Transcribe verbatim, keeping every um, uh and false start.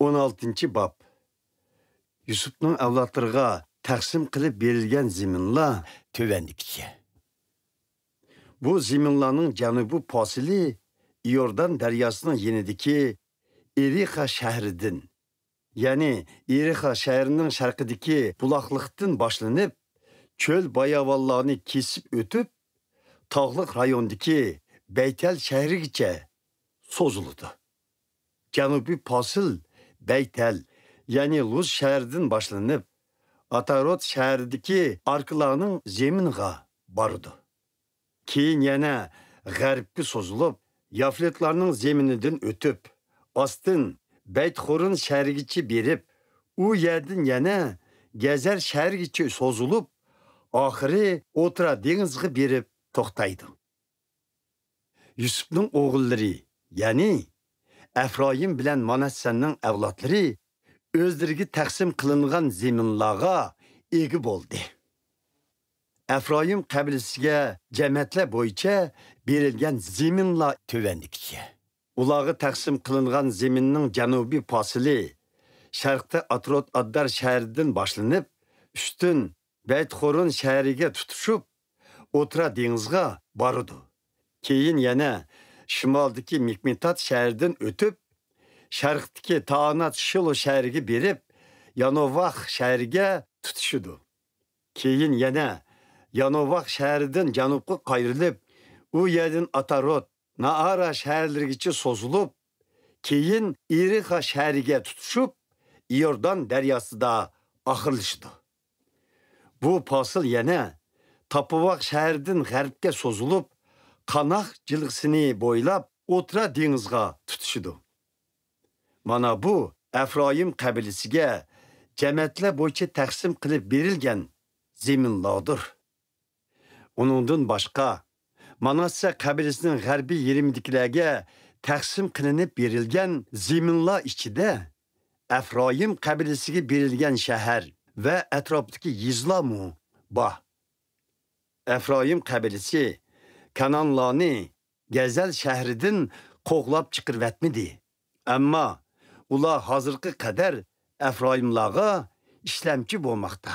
ئون ئالتىنچى باب. يۈسۈپنىڭ ئەۋلادلىرىغا تەقسىم قىلىپ بېرىلگەن زېمىنلار تۆۋەندىكىچە. بۇ زېمىنلارنىڭ جەنۇبىي پاسىلى ئىيوردان دەرياسىنىڭ يېنىدىكى ئېرىخا شەھىرىدىن، يەنى ئېرىخا شەھىرىنىڭ شەرقىدىكى بۇلاقلىقتىن باشلىنىپ، چۆل باياۋانلارنى كېسىپ ئۆتۈپ، تاغلىق رايوندىكى بەيتەل شەھىرىگىچە سوزۇلىدۇ. جەنۇبىي پاسىل بەيتەل، يەنى لۇز شەھىرىدىن باشلىنىپ، ئاتاروت شەھىرىدىكى ئاركىلارنىڭ زېمىنىغا بارىدۇ. كېيىن يەنە غەربكە سوزۇلۇپ، يافلېتلارنىڭ زېمىنىدىن ئۆتۈپ، ئاستىن بەيتخورون شەھىرىگىچە بېرىپ، ئۇ يەردىن يەنە گەزەر شەھىرىگىچە سوزۇلۇپ، ئاخىرى ئوترا دېڭىزغا بېرىپ توختايدۇ. يۈسۈپنىڭ ئوغۇللىرى، يەنى ئەفرايىم بىلەن مانەسسەننىڭ ئەۋلادلىرى ئۆزلىرىگە تەقسىم قىلىنغان زېمىنلارغا ئىگە بولدى. ئەفرايىم قەبىلىسىگە جەمەتلەر بويىچە بېرىلگەن زېمىنلار تۆۋەندىكىچە. ئۇلارغا تەقسىم قىلىنغان زېمىننىڭ جەنۇبىي پاسىلى شەرقتە ئاتروت ئاددار شەھىرىدىن باشلىنىپ، ئۈستۈن بەيتخورون شەھىرىگە تۇتىشىپ، ئوترا دېڭىزغا بارىدۇ. كېيىن يەنە شىمالدىكى مىكمېتات شەھىرىدىن ئۆتۈپ، شەرقتىكى تائانات شىلو شەھىرىگە بېرىپ، يانوۋاخ شەھىرىگە تۇتىشىدۇ. كېيىن يەنە يانوۋاخ شەھىرىدىن جەنۇبقا قايرىلىپ، ئۇ يەردىن ئاتاروت، نائارا شەھەرلىرىگىچە سوزۇلۇپ، كېيىن ئېرىخا شەھىرىگە تۇتىشىپ، ئىيوردان دەرياسىدا ئاخىرلىشىدۇ. بۇ پاسىل يەنە تاپىۋاق شەھىرىدىن غەربكە سوزۇلۇپ، قاناق جىلغىسىنى بويلاپ ئوترا دېڭىزغا تۇتىشىدۇ. مانا بۇ ئەفرايىم قەبىلىسىگە جەمەتلەر بويىچە تەقسىم قىلىپ بېرىلگەن زېمىنلاردۇر. ئۇنىڭدىن باشقا، ماناسسە قەبىلىسىنىڭ غەربىي يېرىمىدىكىلەرگە تەقسىم قىلىنىپ بېرىلگەن زېمىنلار ئىچىدە ئەفرايىم قەبىلىسىگە بېرىلگەن شەھەر ۋە ئەتراپتىكى يېزىلارمۇ بار. ئەفرايىم قەبىلىسى كانانلارنى گەزەل شەھىرىدىن قوغلاپ چىقىرىۋەتمىدى. ئەمما ئۇلار ھازىرغا قەدەر ئەفرايىملارغا ئىشلەمچى بولماقتا.